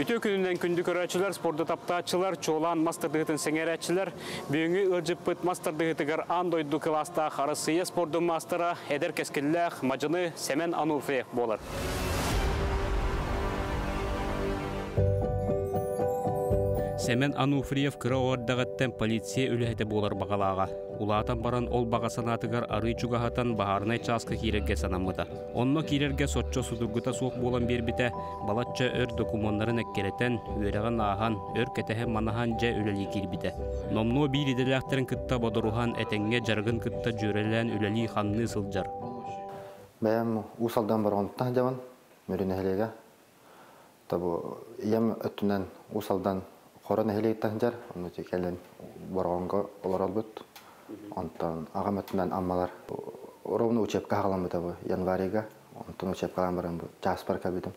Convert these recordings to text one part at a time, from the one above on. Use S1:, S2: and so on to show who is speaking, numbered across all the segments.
S1: Үтүө күнүнэн күндү көрөөччүлэр, спорду таптааччылар, чуолаан мас тардыһыытын сэҥээрээччилэр, бүгүҥҥү ыалдьыппыт мас тардыһыытыгар аан дойду кылаастаах Арассыыйа спордун маастара, эдэр кэскиллээх мадьыны Сэмэн Ануфриев буолар. Сэмэн Ануфриев кыра оҕо эрдэҕиттэн полиция үлэһитэ буолар баҕалааҕа. Улаатан баран ол баҕа санаатыгар арыы чугаһатан баһаарынай чааска киирэргэ санаммыта. Онно киирэргэ соччо судургута суох буолан биэрбитэ, балачча өр докумуоннарын эккирэтэн, үөрэҕин ааһан, өр кэтэһэн-манаһан дьэ үлэлии киирбитэ. Номнуо биир идэлээхтэрин кытта бодоруһан, этэҥҥэ дьарыгын кытта дьүөрэлээн үлэлии-хамныы сылдьар.
S2: Бэйэм Уус Алдан Бороҕонуттан сылдьабын, Мүрү нэһилиэгэ. Табу ийэм өттүнэн Уус Алдан Хоро нэһилиэгиттэн сылдьар, онно кэлин Бороҕоҥҥо олорорбут. Онтон аҕам өттүнэн Аммалар. Ровно учебка хаҕаламмыта бу январьга. Онтон учебкалаан баран бу чааспар кэлбитим.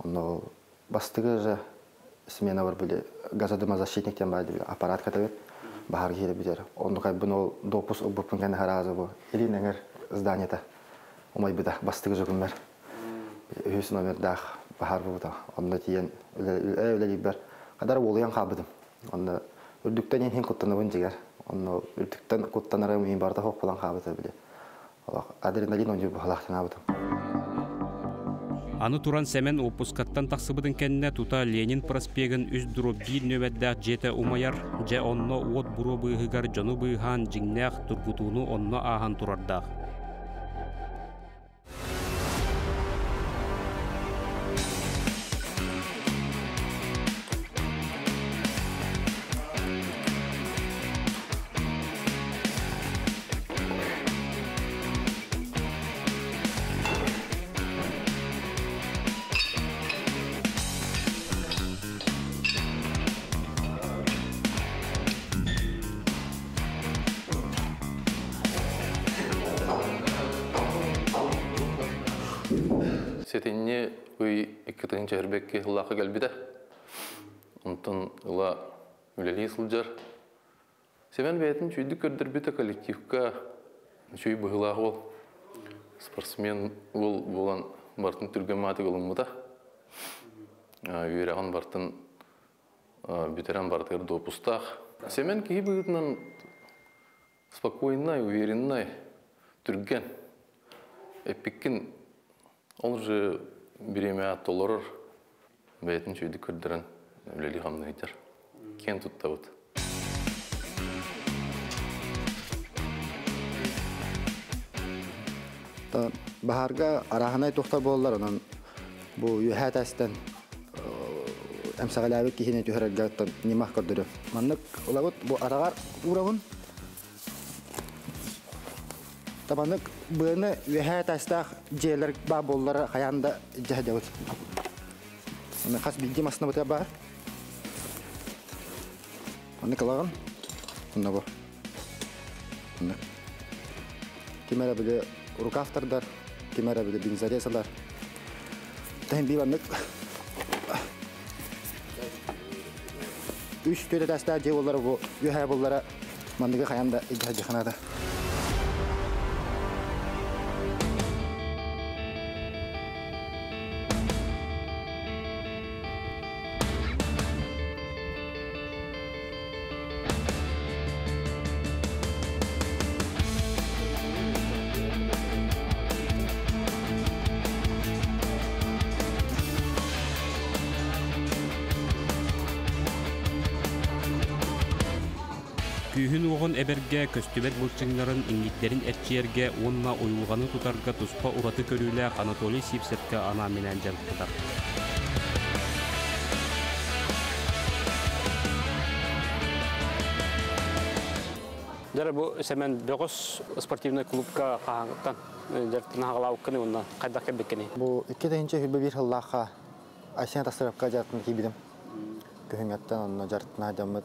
S2: Онно ол бастакы же сменабар били газодымозащитник диэн баар аппарат кэтэбит. Баһар киһи бүтэр. Онно кайбын ол допуск ылбыппын кэннэ хараазы бу илин эҥэр зданиета умайбыта бастакы же күммэр. Үһүс номердаах баһаар буолбута. Онно тиийэн үлэлиирбэр хадара уолуйан хаалбытым. Онно үрдүктэн иһин куттанабын дьигэр. Онно үрдүктэн куттанарым иһин барыта суох буолан хаалбыта били. Адреналин онньу баһылаахтанаабытым.
S1: Аны туран Сэмэн уоппускаттан тахсыбытын кэннэ тута Ленин проспегын үс дроп биир нүөмэрдээх дьиэтэ умайар, дьэ онно уот буруо быыһыгар дьону быыһаан дьиҥнээх тургутууну онно ааһан турардаах.
S3: Сэтинньи ый 2-нчи сыллаахха кэлбитэ. Онтон ыла үлэлии сылдьар. Семен бэйэтин үчүгэйдик көрдөрбүтэ коллективка үчүгэй быһыылаах уол. Спортсмен уол буолан бартын түргэн маатык ылыммыта. Үөрэҕин бартын бүтэрэн барытыгар допустаах. Семен киһи быһыытынан спокойнай, увереннай, түргэн. Эппиккин ол же бириэмэҕэ толорор, бэйэтин үчүгэйдик көрдөрөн үлэлии-хамныы сылдьар. Киэн туттабыт.
S2: Баһаарга арааһынай туохтар буоллар, онон бу үөһээ этээстэн эмсэҕэлээбит киһини түһэрэргэ ньыма көрдөрүө. Маннык ылабыт бу араҕар уурабын. Табанык быаны үөһээ этээстээх дьиэлэр баа буоллара хайаан да дьаһадьабыт. Хас биирдии массыынабытыгар баар. Маннык ылаҕын. Онно бу. Маннык. Ким эрэ били рукавтардар, ким эрэ били бензорез ылар. Тэһин бии маннык үс түөрт этээстээх дьиэ буоллара бу үөһээ буоллара манныгы хайаан да илдьэ ханаата.
S1: Күүһүн-уоҕун эбэргэ, көстүбэт былчыҥнарын, иҥиирдэрин эрчийэргэ уонна уйулҕаны тутарга туспа ураты көрүүлээх Анатолий Сивцевкэ анаан-минээн дьарыктанар. Дьэ бу Сэмэн Бөҕөс спортивнай клубка хаһааҥҥыттан дьарыктана хаҕалаабыккыный уонна хайдах кэлбиккиний?
S2: Бу 2021 сыллаахха Айсен Тастыровка дьарыктана киирбитим. Күһүҥҥэттэн онно дьарыктана сылдьаммыт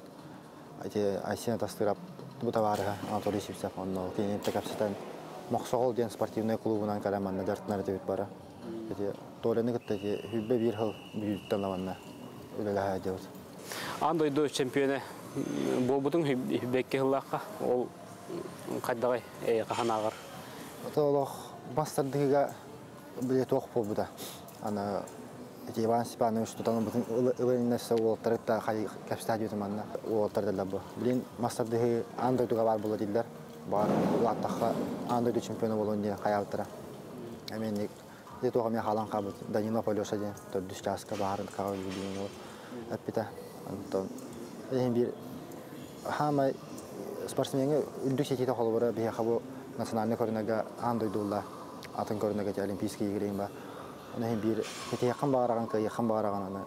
S2: ити Айсен Тастыров бу табаарыһа Анатолий Сивцев онно кинини кэпсэтэн Мохсоҕол диэн спортивнай клубунан кэлэн манна дьарыктанар этибит бары. Ити Толяны кытта ити 21 сыл бүтүүттэн манна үлэлэһэ сылдьабыт.
S1: Аан дойду чемпиона буолбутуҥ бэкки сыллаахха ол хайдаҕый хаһан ааҕар?
S2: Олох мас тардыһыыга били туох буолбута. Аны Ити Иван Степанович тутан бутун ылыннасы уолтарытта хай кэпстаа дьүтү манна уолтар дылла бу. Билин мастардыһы аан дойдуга бар була диллер. Бар улааттахха аан дойду чемпиона болон диэн хаялтара. Эменник де туға мен халан қабыт Данилов Алеша диэн төрдүс чааска баарын каҕа үлүгүн ол эппитэ. Онтон эһин бир хаамай спортсменге үрдүк сетите холобура биһиэхэ бу национальный көрүнэгэ аан дойдулла атын көрүнэгэ олимпийский игрин ба. Оны иһин биир сетиэххэн баараган кыайыаххан баараган аны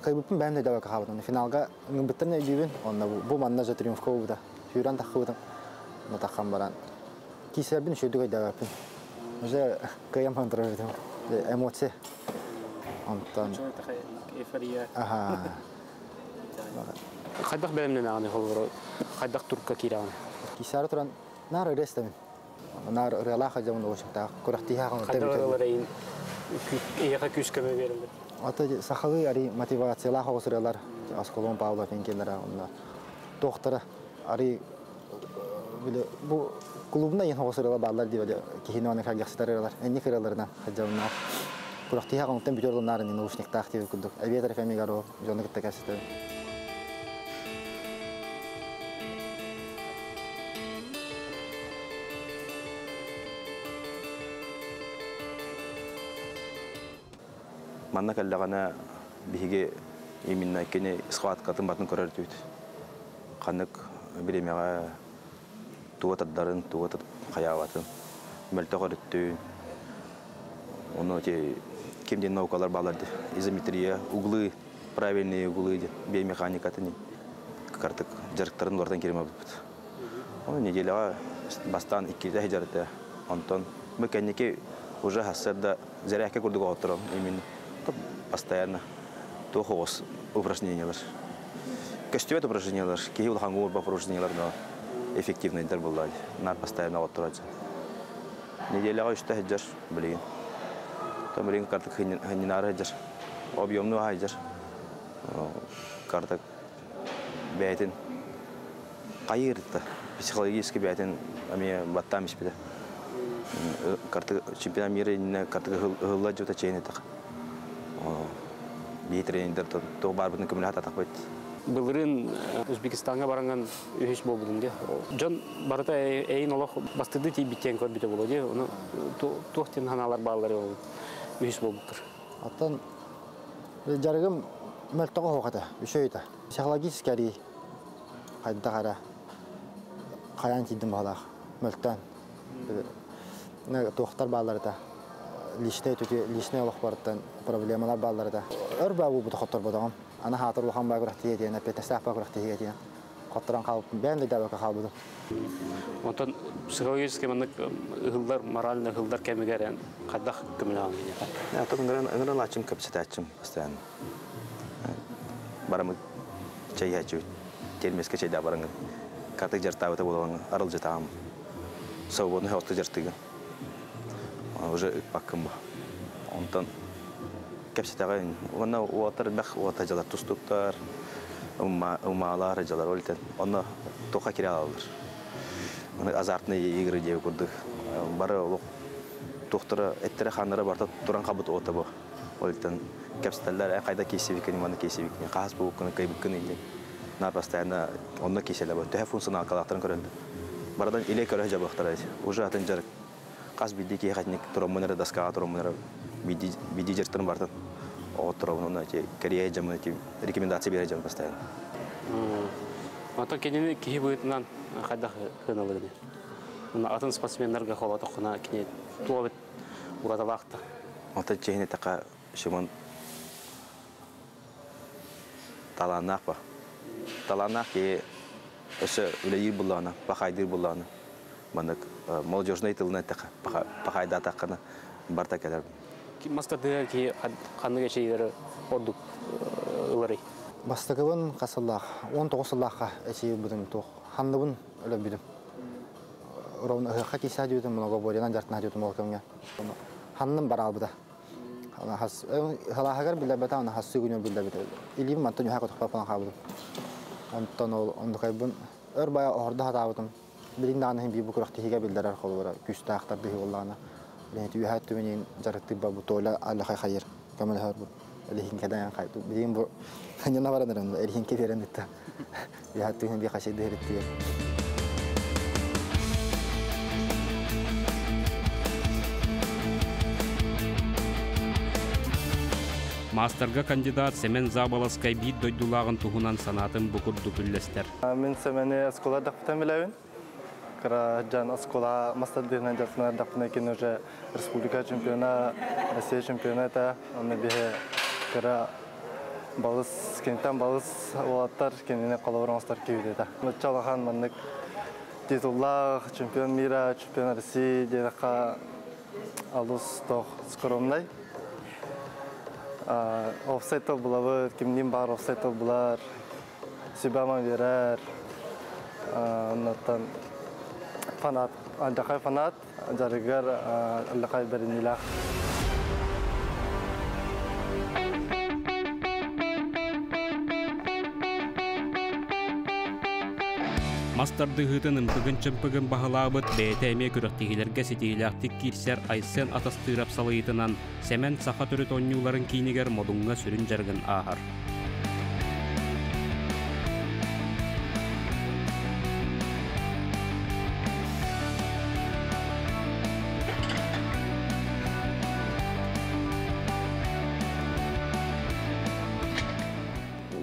S2: кыйбыппын бэйэм да дэбэкэ хаабытым. Финалга ыңбыттан өйдүүбүн. Онно бу манна же триумфка бута. Сүүрэн таххыбытым. Натаххан баран. Кисэрбин үчүгдүк өйдөөбөппүн. Уже кыайам хантырабытым. Эмоция. Онтон
S1: Эйфория.
S2: Аха.
S1: Хайдах бэлэмнен ағаны холборо хайдах турка киираганы.
S2: Кисары туран нар ырестемин. Нар ырыалаах жамын оошуктаах. Курахтиха
S1: Хайдах ырылар эйэхэ күс көмө берилер.
S2: Ата сахалы ари мотивациялаах оҕусыралар Асколон Павлов пенкелера онна доктора ари биле бу клубна ен оҕусырала баалар дип кихини оны кагяхсытарылар энни кыраларына хаджабына курахтиха оҥтон бүтөр нарын наушниктаах дип курдук авиатор фэмигаро жону кытта кэситэ.
S4: Манна кэллэҕинэ биһиги именно кини схваткатын батын көрөр түт. Ханнык биремеҕэ туга тардарын, туга хаябатын, мөлтөх өрүттүүн. Ону те ким ден наукалар балар ди. Изометрия, углы, правильные углы ди, биомеханикатын картык жарыктарын лортан кереме бут. Оны неделяга бастан иккиде жарыты. Онтон бу кэнники уже хассарда зарядка курдук отором именно постоянно тухоос упражнениялар. Көстүбэт упражнениялар, киһи улахан уурба упражнениялар, но эффективный дер булла. Нар постоянно оттурачы. Неделяга үстә хеджер билген. Там билген картык хиннары хеджер. Объемну хеджер. Картык бәйтин кайырты. Психологически бәйтин ами баттам испиде. Картык чемпионат мира инне картык хылла жута чейне так. Би тренер то бар бутын көмөлө хататак бит.
S1: Былырын Өзбекистанга баранган үһүс болбудум де. Жон барыта эйин олох бастыды ти биттен көр бите боло де. Оны туохтен ханалар баалары ол үһүс болбуктур.
S2: Аттан жарыгым мөлтөҕө хоҕата, үчөйүтэ. Психологически ари хайдахара хаян тидим балах мөлтөн. Туохтар бааларыта. Личный төтө, личный олох барыттан проблемалар бааларыта. Өр баа бу хоттор бодоҕом. Ана хаатыр улахан баа күрэх тиийэ диэн, эппиэттэстээх баа күрэх тиийэ диэн. Хотторон хаалбытым, бэйэм да дабака хаалбытым.
S1: Онтон психологически маннык ыһыллар, морально ыһыллар кэмигэр хайдах көмөлөҕөн киниэхэ?
S4: Атын ыңыран лаачым кэпсэтээччим постоянно. Барамыт чайхачу, термеске чайда бараңын. Картык жартаабыта болоҕоҥ арылдьытаам. Свободный хосты жартыгын. Уже ыкпаккын бу. Онтон кэпсэтэҕин. Онно уотар бэх уота жалар тустуктар, умаалар жалар олитен. Онно тоха кире алалар. Оны азартный игры деп курдук. Бары олох тухтара эттере ханнара барта туран кабыт ота бу. Олитен кэпсэтэллэр кайда кейсибикин, маны кейсибикин, каас бу кыны кайбыккын инде. На постоянно онно кейселе бу. Төһө функционалкалактарын көрөлдү. Барадан иле көрө жабыктар. Уже атын жарык. Кас бидди ки хатник туромунара доскага туромунара бидди бидди жертын бартын. Оттуромун оны те корея жамы те рекомендация бере жам постоянно.
S1: Ата кенени кихи быытынан хайдах хыналыгыны. Уна атын спортсмендерге хола тохына кине туабет ураталаахта.
S4: Ата чехине така шымын таланах ба. Таланах ки өсө үлейир буллана, пахайдыр буллана. Манык молодежный тылына така пахайда такына барта келер.
S1: Мастадыга ки ханныга чейдери ордук ылары.
S2: Бастыгыбын касыллах, 19 сыллахка эчи будум тух. Ханныбын өлө бидим. Ровно хакки садюдум много борьян жартна дюдум олкамга. Ханным баралбыда. Хас халахагар биле бата, ана хас сүгүнө биле бите. Илим мантон юха котох папан хабыдым. Онтон ол ондукайбын өр бая орда хатабытым. Билин дааны хим бу курахты хиге билдерер холбара күстаахтар дыхи боллаана. Билин түйө түменин жарытты ба бу тола алла хай хайыр. Камал хар бу. Элихинкеден кайту. Билин бу ханьана баранырын элихинке берен итта. Бихаттыгын би хашайды хериттигер.
S1: Мастерга кандидат Семен Заболоцкай биир дойдулааҕын туһунан санаатын бу курдук үллэстэр.
S5: Мин Семени оскуола даппытан билэбин. Кыра жан оскуола мастардыгынан жарсынар даппына кин уже республика чемпиона, Россия чемпиона это. Онно биһи кыра балыс, кенттен балыс уолаттар кеніне қолабыр оңостар кебит Чалахан маннык титуллаах, чемпион мира, чемпион России диэхха алус тох скромный. Офсайт булабыт, кимнин бар офсайт булар, сүбәман берер. Оннан фанат, альдақай фанат, жарыгар альдақай беринилах.
S1: Мастардыһытын ымпыгын-чымпыгын баһылаабыт бэйэтэ эмиэ күрэхтиһиилэргэ ситиһиилээхтик киирсэр Айсен Атастыырап салайыытынан Сэмэн саха төрүт оонньууларын киинигэр Модуҥҥа сүрүн дьарыгын ааһар.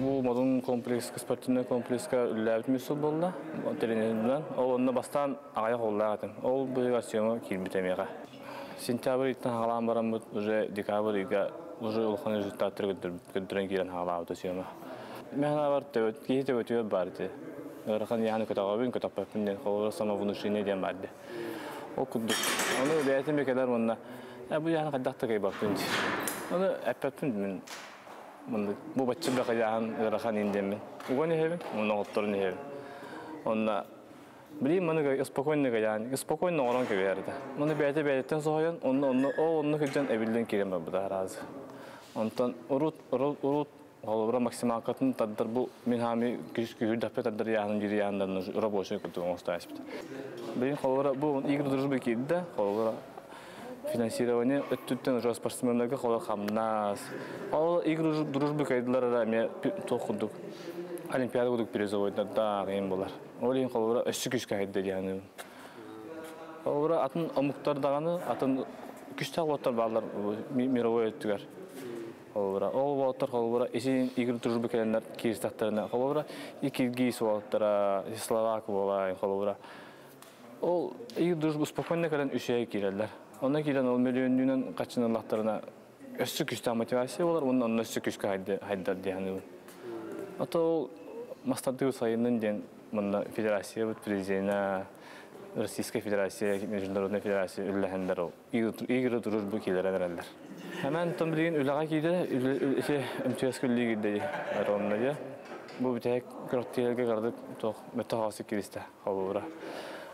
S6: Бу Модун комплекс, спортивный комплекска үллээбит мүсүл болла. Тренерден. Ол онно бастан ағаяқ оллаах этим. Ол быйыга съема киирбит эмиэҕэ. Сентябрь иттен хаалаан бараммыт уже декабрь ыйга уже улахан результаттар көрдөрөн киирэн хаалаабыта съема. Мен бар төбөт, киһи төбөтүгэр бар ити. Ыарахан яханы көтөҕөбүн, көтөхпөппүн диэн холобура самовнушение диэн бар ди. Ол курдук. Ону бэйэтин бекелер манна. Бу яханы хайдах да кыайбаппын ди. Ону эппэппин мин бу баччы бакаяхан ыарахан индеммин. Уган иһэбин, онно отторун иһэбин. Онна билим маны спокойно гаян, спокойно орон кеберди. Муну бәйте бәйтен соһойон, онно онно о онно күлден эбилден кирем бу да разы. Онтон урут урут урут холобура максималкатын таддар бу мин хами күс күһүр даппе таддар яхын жири яхындан рабочий куту оңостайспыт. Билим холобура бу игры дружбы кирди, холобура финансирование өттүттен уже спортсмендерге холо хамнас. Ол игры дружбы кайдылар ме тохудук. Олимпиада кудук призовой да кыйын болар. Ол ең холобура өссү күскө хайды дияны. Холобура атын омуктар даганы, атын күчтәк оттар балар мировой өттүгөр. Холобура ол оттар холобура исин игры дружбы келеннер кирстактарына холобура и киргиз оттара, словак бола холобура. Ол игры дружбы спокойно келен үчәй киреллер. Онна кирен ол миллионнан качынылактарына өссү күчтә мотивация болар, оннан өссү күчкә хайдар дияны. Ата ол мастарды сайыннан ден мында федерация бут президента Российская федерация, Международная федерация үлләһендер ол. Игры дружбы килерәләр. Һәмән том билген үләгә киде, үсе МТС күллеге киде, ромна ди. Бу битәк көртелгә карды тох мөтәхасы киристә халура.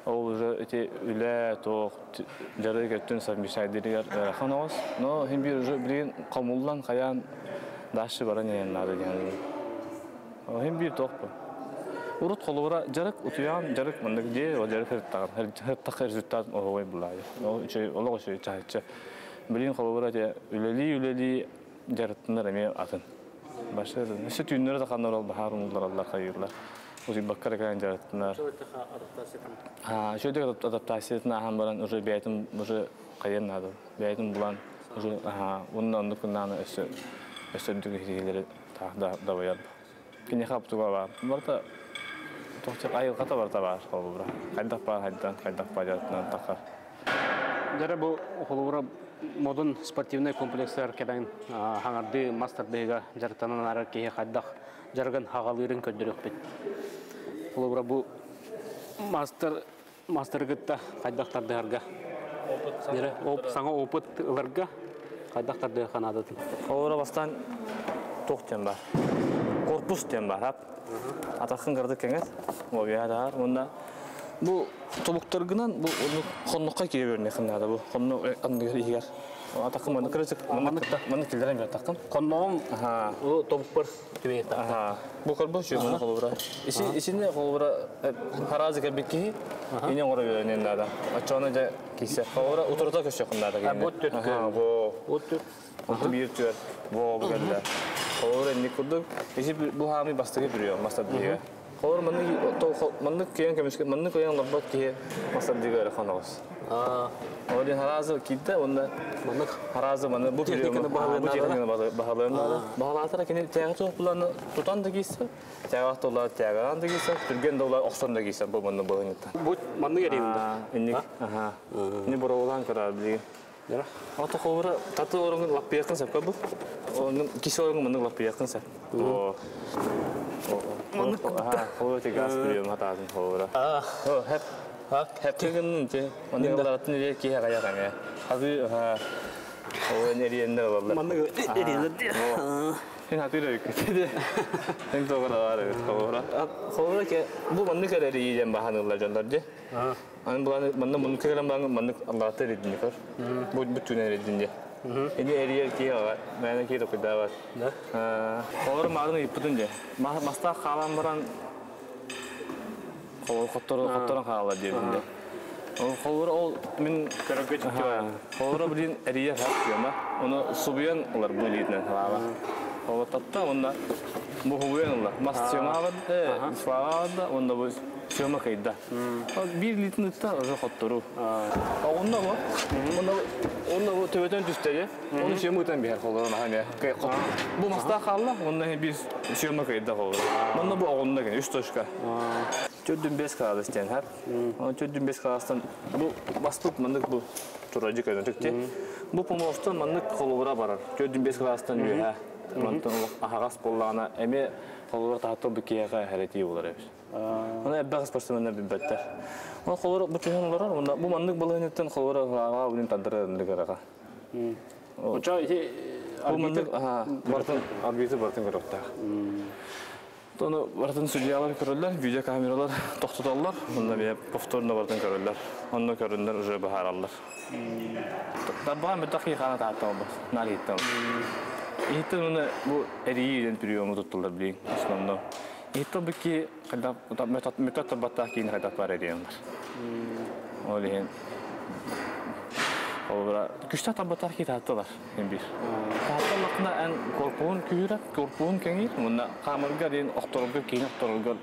S6: Ол уже эти үлә тох жары көттүн совмещайдылар ханос, но хим бир уже билген камуллан каян дашы баран яннары дигән. Хим бир тох бу. Урут холура жарык утуян жарык мындык же о жарык хырттаган хырттак результат ой булай. О чөй олог чөй чайчы. Билин холура же үлели үлели жарыттынар эме атын. Башы неше түйүннөр да канар ол бахар умулар аллар хайырлар. Узи баккар кан жарыттынар. Ha, şöyle адаптациятын ахан баран уже бәйтим уже кайын нады. Бәйтим булан уже аха, ондан дукуннаны өсө өсө дүгү та да да. Кине хап туга бар. Барта тохчак айыл ката барта бар холбура. Хайдак бар хайдан, хайдак бар жаттан такар.
S1: Дара бу холбура модун спортивный комплекстер кебен хаңарды мастер жартанан арар кеhe хайдак жарган хагалырын көддөрөк бит. Холбура бу мастер мастер гытта хайдактарды харга. Оп саңа опыт ыларга хайдактарды ханадатын.
S6: Холбура бастан тох тем бар. Корпус тем бар, хап. Атақын кырдык кеңес. О биядар. Онда бу тобуктаргынан бу хоннукка кире берне хыннада бу. Хонну андыгар игер. Атаққын манны кырычык манны килдерен бер таққын.
S1: Конноом о тобукпар түбе.
S6: Аха. Бу корбу şu маны холбура. Иши ишине холбура харазы кебикки ине ngора беренен нада. Ачоны же кисе. Холбура утурта көшө кындада.
S1: А бу төт.
S6: Бу.
S1: Бу төт.
S6: Оту бир түөр. Бу бу келде. Холбура инни курдук. Иши бу хами бастыгы бүрүө мастар диге. Холбура манны то манны кыян кемишке манны кыян лаббат ки мастар диге ханагыс. Олин харазы китте онда
S1: маннык
S6: харазы маны бу
S1: техниканы
S6: баһалыыр баһалыыр баһалаатара кини тээҕи туох буланы тутан да кийсэ тээҕи толар тээҕи да кийсэ түрген да улар охсон да кийсэ бу манны быһыҥыттан
S1: бу маннык эрийинда
S6: инник аха ини боровулаан көрөр билиги ото холбура таты ороҥун лаппыйаккын сеп бу онун киси ороҥун маннык лаппыйаккын сеп
S1: маннык
S6: холбура те газ прием хатаатын холбура хеп Хәптеген те, оны алатын эле ки хага ягаме. Хазы ха о энериенде алалар.
S1: Манны эриенде.
S6: Сен хатыра үкөтөдө. Сен тогора бар хобора. Хобора ке бу манны керери иен баханылар жондар же. Аны буланы манны муну керен баңы манны Аллахты редин көр. Бу бүтүн редин же. Эни эриер ки ага, мәне ки токуда бар.
S1: Да.
S6: Хобора марын иппутун же. Маста халан баран Хотторон хаалар диэбинде. Холбур ол мин
S1: көрөгө түттү.
S6: Холбур билин эрие хат кыма. Оны субуян олар бу литнен хаала. Холбур татта онда бу хубуян олар. Мас сёмабад, славада, онда бу сёма кайда. Бир литн ытта уже хоттору. Онда бу. Онда онда бу төбөтөн түстеге. Оны сёма үтен бихер холбур хаме. Бу маста хаала, онда бир сёма кайда холбур. Онда бу огонда ген 3 точка. Чөддүн 5 градус ден хәп. Чөддүн 5 градустан бу бастып мындык бу тура жикөдөн төктө. Бу помостон мындык холубура барар. Чөддүн 5 градустан үйө. Мантан ахагас боллагана эми холубура таатты бикеге харети болар эбис. Аны эббагас спортсменнер билбеттер. Ол холубура бу чөһөн олорор. Мында бу мындык болыгынеттен холубура ага билин тандыры ндыгырага.
S1: Оча ити
S6: бу мындык бартын арбитр бартын көрөктө. Тону бартын судьялар көрөллөр, видеокамералар токтотоллар, мында бе повторно бартын көрөллөр. Онно көрүндөр уже бахараллар. Дарбаан битақи хана тааттан бас, налиттан. Ихтен уны бу эрийден приему туттулар билин, основно. Ихтен бики кайда метод батта кийин кайда бар эрийенлер. Олин. Олбра күчтә табатар ки тааттылар, hem bir. Тааттылыкна эн корпуун күйрәк, корпуун кеңир, мында камырга ден окторго кийин окторго.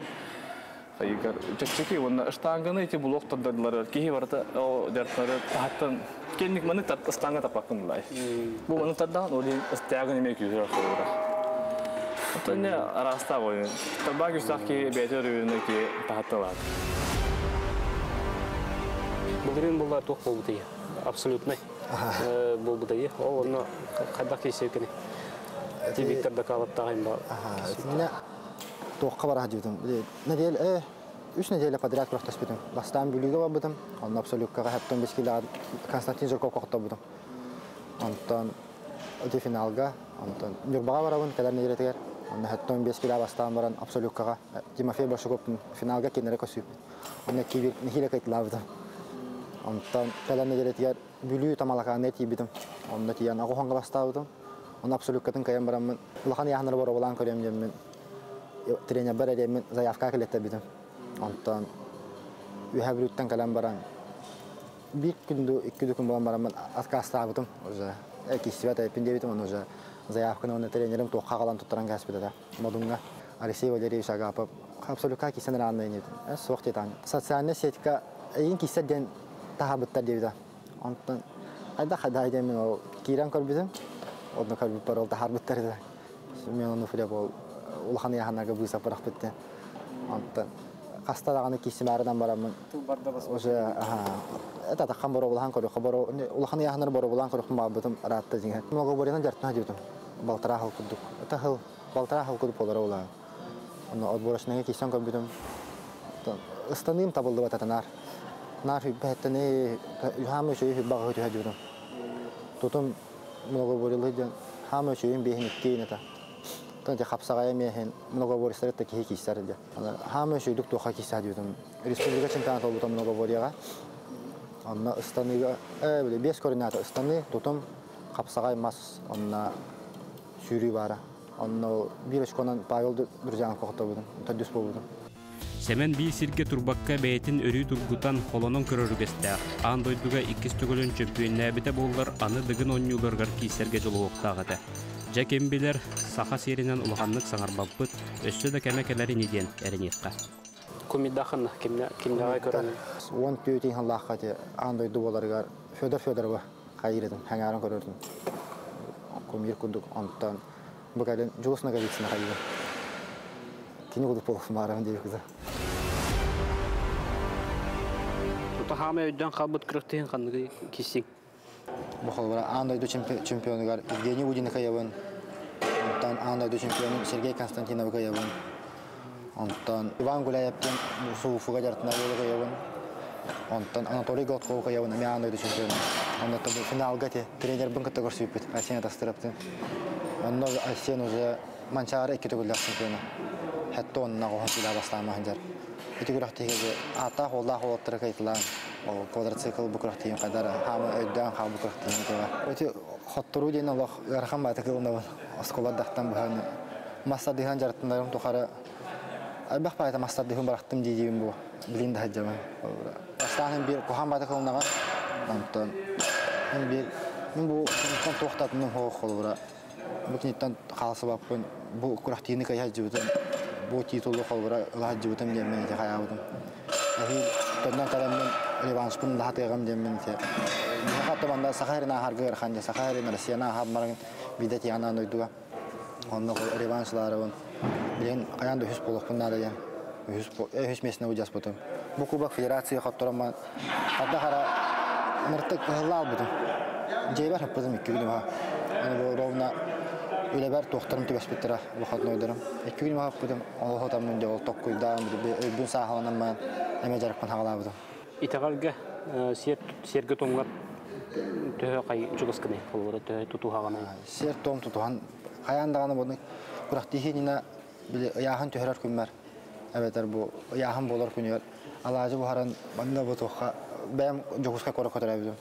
S6: Хайгар чечеки мында ыштанганы ити бул октордылар, кихи барта о дәртләре тааттан кенник маны тат ыштанга тапакын булай. Бу маны татдан олин ыстагын эме күйрәк олбра. Отоне араста бойын. Таба күчтә ки бәтер үйүнө ки тааттылар.
S1: Булырын булар тох болду. Абсолютно. Был бы О, но когда кейсекени. Ти Виктор докалап тагын ба.
S2: Ага, тоққа бара дедим. Неделя, үч неделя подряд просто спитим. Бастан бүлүгө бабытым. Онда абсолюткага хәптен 5 кило Константин Жирков коктобудум. Онтон өтө финалга, онтон Нюрбага барабын, кәләр неделя тегер. Онда хәптен 5 кило бастан баран абсолюткага Тимофей Башуков финалга кенере көсүп. Онда кибир нехиле кайтлабыдым. Онтон кәләр неделя тегер бүлүү тамалаканы тибидим. Онда тиян агоханга бастабыдым. Онда абсолюткатын каян барамын. Улахан яхнар бар болан көрөм демен. Тренер бар демен заявка келетте бидим. Онтон үһәбүлүттен калам баран. Бир күндү, икки күн болан барамын откастабыдым уже. Кисибет айпин дебитим, оны уже заявканы оны тренерим тоққа калан туттаран кәсбиде да. Модунга Алексей Валерьевич Агапов абсолютка кисен ранны не. Соқ тетан. Социальная сетка эйин кисен ден тахабыттар дебиде. Онтон айда хада айда мен ол киран көрбүдүм. Одно көрбүп бар ол тахарбыттар да. Мен оны филе бол улхан яханарга буйса барак битте. Онтон кастадаганы кисим ардан барамын. Уже это тахан боро булхан көрү хабаро улхан яханар боро булхан көрү хма бутум ратта жиңе. Мого борина жартна жутум. Балтара хал кудук. Это хал балтара хал кудук болар ола. Аны отборочныйга кисен көрбүдүм. Ыстаным табылды бататанар. Нар бәттене хамы шөйү багы төһә жутум. Тутум много борилы ден хамы шөйүн бехин иккейнета. Тон те хапсагая мехен много бористер те кихи кисер де. Хамы шөйдүк тоха кисер жутум. Республика чемпионаты болду много борияга. Анна ыстаныга биле бес координата ыстаны тутум Қапсағай мас, онна сүүрүү баара. Онно бир очконан Павел Друзьянов кохтобудум, төрдүс болбудум.
S1: Сэмэн биир сиргэ турбакка бэйэтин өрүү тургутан холонон көрөр үгэстээх. Аан дойдуга иккис төгүлүн чөмпүйүннээбитэ буоллар, аны Дыгын оонньууларыгар киирсэргэ дьулуһуохтаах этэ. Дьэ ким билэр, саха сиэринэн улаханнык саҥарбаппыт, өссө да кэмэ кэлэр ини диэн эрэниэххэ. Кумидахын кимнэҕэ көрөн?
S2: 14 хыллаахха те аан дойду буоларыгар Федор Федорова хайырытым, хаҥааран көрөрдүм. Кумир курдук онтон бу кэлин Дьулус Ноговицына хайыгын. Кини курдук буолуохпун баҕарабын диэбит кыза.
S1: Тута хаамай өйдөөн хаалбыт күрэхтэһин ханныгы киссиҥ?
S2: Бу холобура аан дойду чемпионугар Евгений Удины кыайабын, онтон аан дойду чемпионун Сергей Константиновы кыайабын, онтон Иван Гуляевтан Сууфуга дьарытына буолу кыайабын, онтон Анатолий Гладкову кыайабын, эмиэ аан дойду чемпионун. Онно финалга те тренербин кытта көрсүппүт Айсен Атастыраптын. Онно Айсен уже Манчаары икки төгүллээх чемпиона. Хэтте онна оһон силаа бастаама ханжар. Ити күрэхтиһиге ааттаах уоллаах уолаттары кайтылаан ол квадроцикл бу күрэхтиһин кадар хаама өйдөөн хаал бу күрэхтиһин тева. Эти хотторуу диэн олох ыарахан баата кылынабын. Осколардахтан быһан мастардыһан жараттындарым тухары Айбах баайта мастардыһын барахтым дии бу билин да хаджаман. Бастаан бир кухан баата кылынага. Онтон бир мен бу туохтатыным хоох холбура. Бу киниттэн хаалсыбаппын, бу күрэхтиини кайһаджыбытым, бу титулу холбура ылаһаджыбытым диэммин ити хайаабытым. Эһиил тоннон кэлэммин реваншпын лаһатыаҕым диэммин ити. Миэхэ томанда Саха сирин ааһарга ыарахан дьэ, Саха сирин Россияны ааһар биирдэ тиһанаан дойдуга. Онно реваншлаарыбын. Билигин хайаан да үһүс буолуохпун наада диэн. Үһүс, үһүс миэстэни удьаспытым. Бу кубок федерация хотторомман хадда хара ныртык ыһылла албытым. Дьиэбэр хаппытым икки күнүм аха. Аны бу ровно үлэбэр туохтарым түбэспиттэрэ выходнойдарым. Икки күнүм хаппытым, ол хотаммын дьэ ол токкуйдаан, өйбүн сааһыланан эмэ дьарыкпын хаҕалаабытым.
S1: Итэҕэлгэ сиэргэ туомҥар төһө хай чугаскыный холобура төһө тутуһаҕыный?
S2: Сиэр туом тутуһан хайаан даҕаны буну күрэхтиһиининэ били ыйааһын түһэрэр күммэр эбэтэр бу ыйааһын буолар күнүгэр алаадьы буһаран манна бу туохха бэйэм Дьокуускай куоракка төрөөбүтүм.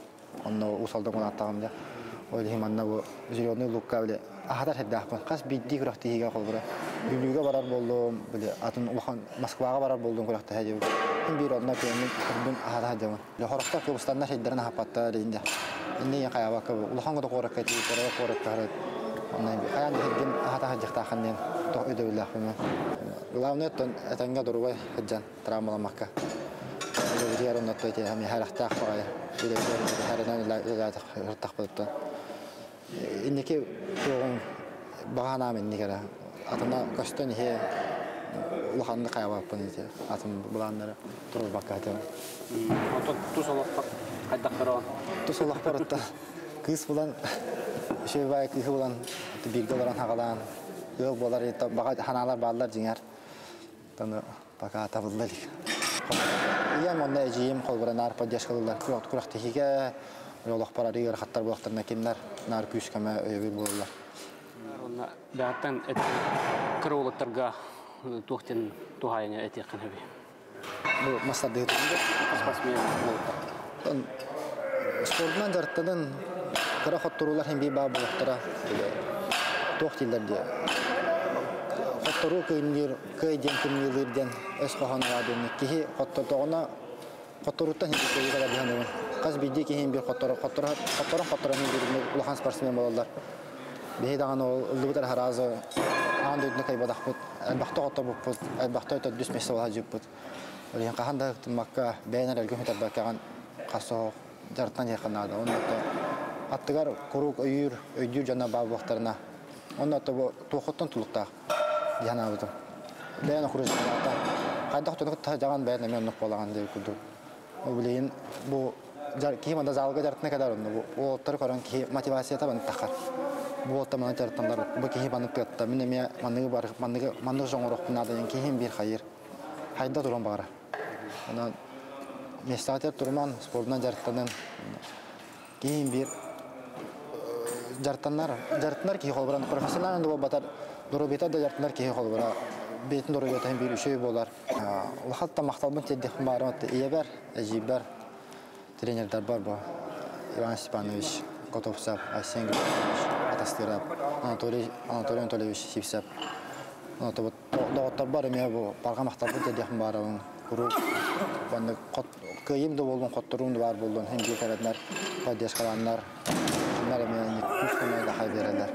S2: Онно Уус Алдан кунааттаҕым дьэ. Ол иһин манна бу Зеленый Лукка били аһатар сирдээхпин. Хас биирдии күрэхтэһиигэ холобура Бүлүүгэ барар буоллум, били атын улахан Москваҕа барар буоллум күрэхтэһэ диэбит. Мин биир онно күөммүн көрбүн аһата сылдьабын. Хорохтор кыбыстаннар сирдэрин аһаппаттар инде. Инде ийэ хайаабакка улахан гото куоракка тиийэ кыра куоракка харат. Онно хайаан да сиргин аһата сылдьахтааххын диэн тоҕо өйдөбүллээхпин мен. Главное оттон этэҥҥэ доруобай сылдьан травмаламмакка. Үлэбитигэр оннотто ити эми харахтаах баҕайы. Үлэбитигэр харынан үлэлээтэх Инники туоҕуҥ баҕа санаам инник эрэ. Атына көстөн иһиэ улаханнык хайабаппын ити атын былааннары турбакка этим.
S1: Онтон тус олохпор хайдах көрөҕүн?
S2: Тус олохпор кыыс булан үчүгэй баай кыыһы булан бииргэ олорон хаҕалаан ыал буолар баҕа санаалар бааллар дьиҥэр. Тону пока табылла илик. Ийэм уонна эдьиийим холбура наар поддержкалыыллар. Күрэхтэһиигэ олохпор арыы ыарахаттар буолахтарына кинилэр наар күүс-көмө өйөбүл буолаллар.
S1: Уонна бэҕэттэн кыра уолаттарга туох диэн туһаайыҥа этиэххин сөбүй?
S2: Бу мастардыһыт
S1: спортсмен уолаттар.
S2: Спордунан дьарыктанан кыра хотторуулар хин биир баа буолуохтара. Туох дииллэр диye. Хотторуу кыймыыр, кыай диэн кымньыылыыр диэн өс хоһооно баар диэн. Киһи хоттордоҕуна хотторууттан хин кыайыы кэлэр диэн Хас биирдии киһи биир хотторон хотторон хин биир улахан спортсмен буолаллар. Биһи даҕаны ол ыллыбыт сразу аан дойдуну кыайбатахпыт, элбэхтэ хотторбуппут, элбэхтэ төрдүс миэстэ буола сылдьыбыппыт. Ол иһин хаһан да ыктыммакка, бэйэн эрэлгин сүтэрбэккэҕин хас оһох дьарыктан иһиэххэ наада. Онно аттыгар куруук өйүүр, өйдүүр дьоно баар буолуохтарына, онно бу туохуттан тулуктаах дии санаабытым. Бэйэн окружениета хайдах дьону кытта сылдьаҕын бэйэн эмиэ оннук буолаҕын диэн курдук. Ол билигин бу киһи манда залга дьарыктана кэлэр онно бу уолаттары көрөн киһи мотивацията маннык таххар. Бу уолаттар маннык дьарыктанар, бу киһи маннык тыатта, мин эмиэ манныгы бар, манныгы маннык оҥоруохпун наада диэн киһим биир хайыыр. Хайда туран баҕара. Онон миэстэҕитигэр туруман, спордунан дьарыктанан киһим биир дьарыктанар, дьарыктанар киһи холобура профессионально да буолбатар, доруобуйата да дьарыктанар киһи холобура бэйэтин доруобуйата биир үчүгэй буолар. Улахан да махталбын тиэрдиэхпин баҕарабын ийэбэр, эдьиийбэр, тренердарбар бу Иван Степанович, Готовцев, Айсен Григорьевич Атастыров, Анатолий Анатолий Анатольевич Сивцев. Доҕотторбор эмиэ бу барҕа махталбын тиэрдиэхпин баҕарабын. Куруук маннык кыайыым да буоллун, хотторуум да баар буоллун, иһин биир кэлэннэр, поддержкалааннар, кинилэр эмиэ күүс-көмө да биэрэллэр.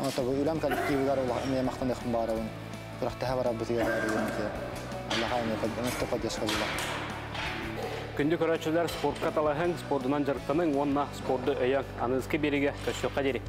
S2: Онто бу үлэм коллективыгар эмиэ махтаныахпын баҕарабын. Күрэхтэһэ барарбытыгар Аллаха эмиэ поддержка буолар.
S1: Күндү көрөөччүлэр, спортка талаһыҥ, спордунан дьарыктаныҥ уонна спорду өйөөҥ. Аныгыскы биэриигэ көрсүөххэ диэри.